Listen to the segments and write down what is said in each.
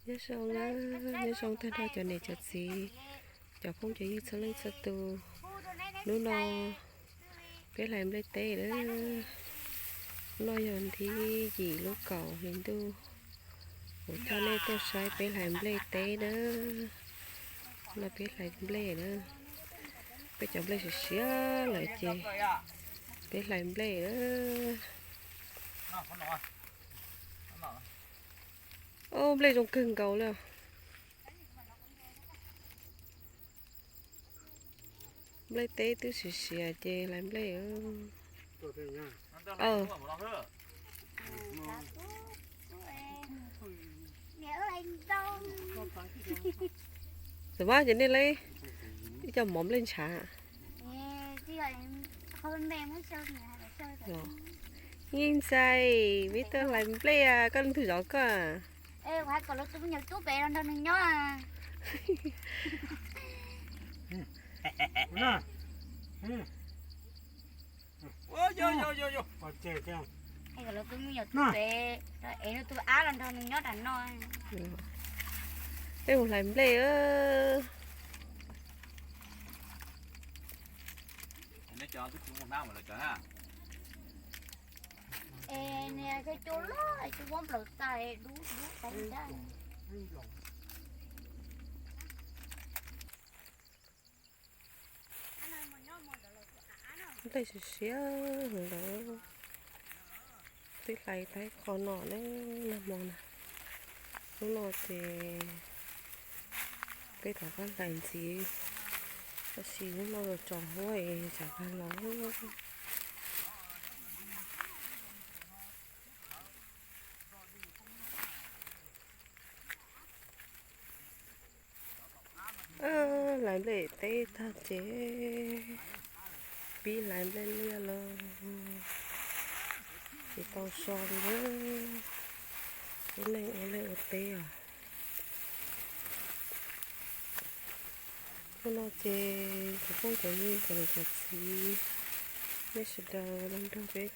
Nyob zoo na, nyob zoo tag nrho cov niam cov txiv, cov phooj cov ywg txhua leej txhua tus. Hnub no peb hlais nplej teb lawm. Hnub no yog thib yim lub kaum hli ntuj, kuv coj nej tuaj saib peb hlais nplej teb na. Hnub no peb hlais nplej na, peb cov nplej siav siav lawm ces peb hlais nplej na. Ob, nplej zoo kawg nkaus li. Nplej teb twb siav siav ces hlais nplej. Txawm mas ces nej lawv ib co mov nplej ntshav. Yeej ntxais, peb tuaj hlais nplej, koj leej twg zov koj? Peb mus hlais nplej. Nplej siav siav ntawd. Twb hlais tau ib qho no na, nag hmo na. Hnub no ces peb rov qab hlais ntxiv, tab sis hnub no tsaus huab es tsam kag los. Hlais nplej teb tag ces pib hlais nplej liaj los tsis tau so li. Lub neej ua liaj ua teb os. Hnub no ces cov phooj cov ywg cov niam cov txiv, nej sawv daws los nrog peb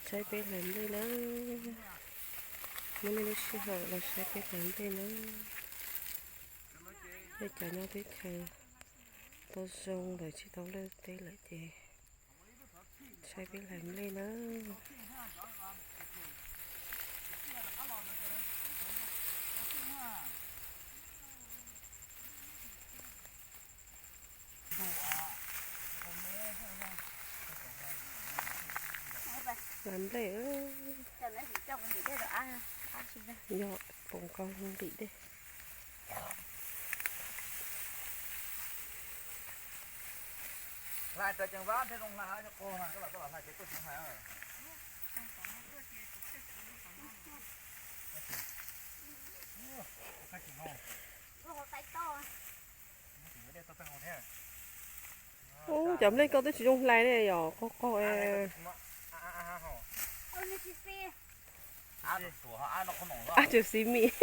saib peb hlais nplej na. Muab nej lub sij hawm los saib peb hlais nplej na. Nej cov nyob teb chaws tau zoo lawm tsis tau liaj teb lawm ces saib peb hlais nplej na. Hlais nplej, yog poom kau ntim dej. Ub, cov nplej koj twb tsis zoo hlais ne, yog qaug qaug. Ab, tsuas xis mis.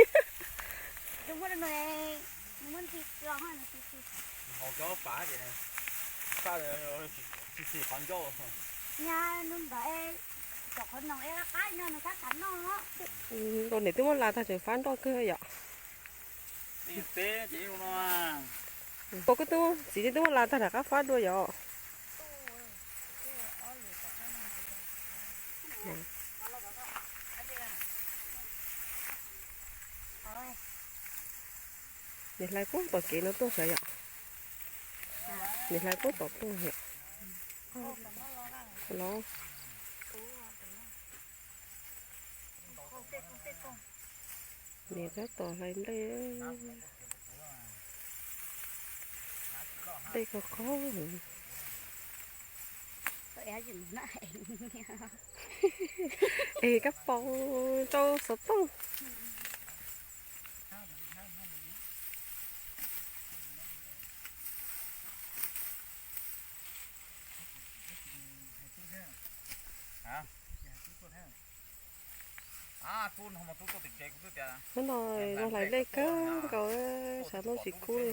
Nkauj niam twb muab la tag tseem fab nroj kawg yom. Nkauj koj tub txiv twb muab la tag rov qab fab dua yom. Nws hlais puag tom kev no tuaj sav yom. Nws hlais puag tom tuaj yom. Los, nws tab tom hlais nplej. Nplej qaug qaug. Es kab paus rau xov tooj. Hnub no zoo hlais nplej kawg nkaus, sawv ntoo tsis kub li.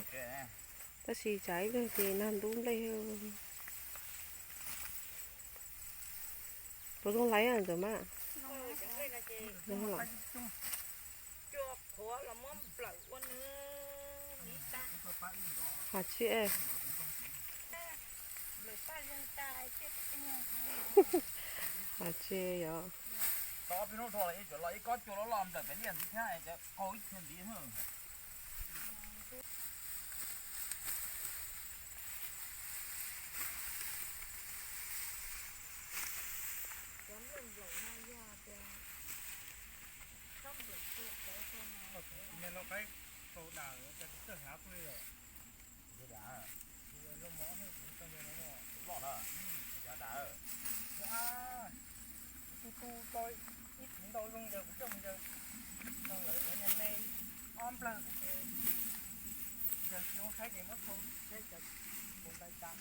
Tab sis tsam ib pliag ces nag ntub nplej. Puas zoo hlais ntxawm mas? Ua los muab nplawm ua nws li tas. Hais tsis, nplawm paj zeeg tas. Hais tsis yog. Tau ob peb hnub dhau los ib co los ib kob cua loj loj nplawm pem liaj ntxiv thiab, cov qaug ib txhia ntxiv. Tus me lau qaib tau dam, cas tus txawj hlav kuj li lawm. Tus loj na, cov dam. Kuv tu tu tau ib txiv ntau zoo ces kuv coj mus ncaws. Tau lawv me me ob nplawg xwb ces ncaws tsis zoo saib ces muab tau saib cas tus ntais tas.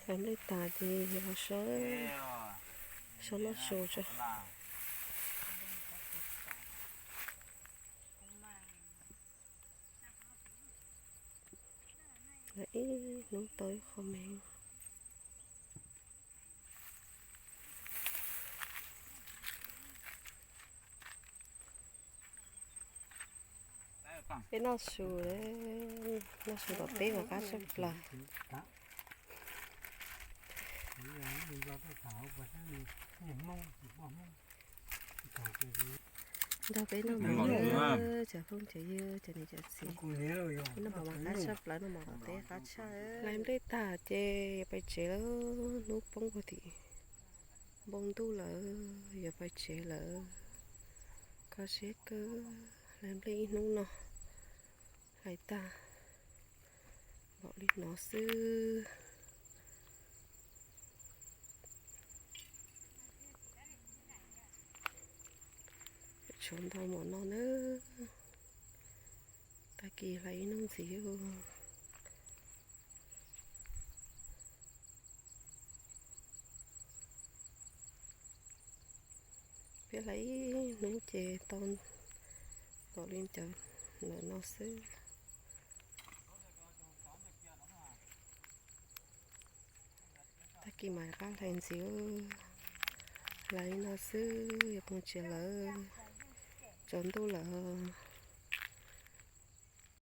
Hlais nplej tas ces yog los so, so noj su tso. Ib hnub tau ib qho me. Peb noj su, noj su tom teb mas qab tshaj plaws. Nrog peb noj mov, cov phooj cov ywg, cov niam cov txiv, peb noj mov mas qab tshaj plaws, noj mov tom teb qab tshaj. Hlais nplej tag ces yuav pais tsev lawm, hnub poob puag tim npoo ntuj lawm, yuav pais tsev lawm. Kho siab kawg, hlais nplej ib hnub no, hlais tag npaum li no xwb. Tshuav ntau npaum no nawb, tag kis hlais ib hnub ntxiv. Peb hlais ib hnub ces tau npaum li ntawm no xwb. Tag kis mam rov qab hlais ntxiv. Hlais li no xwb, yuav poob tsev lawm, tsaus ntuj lawm.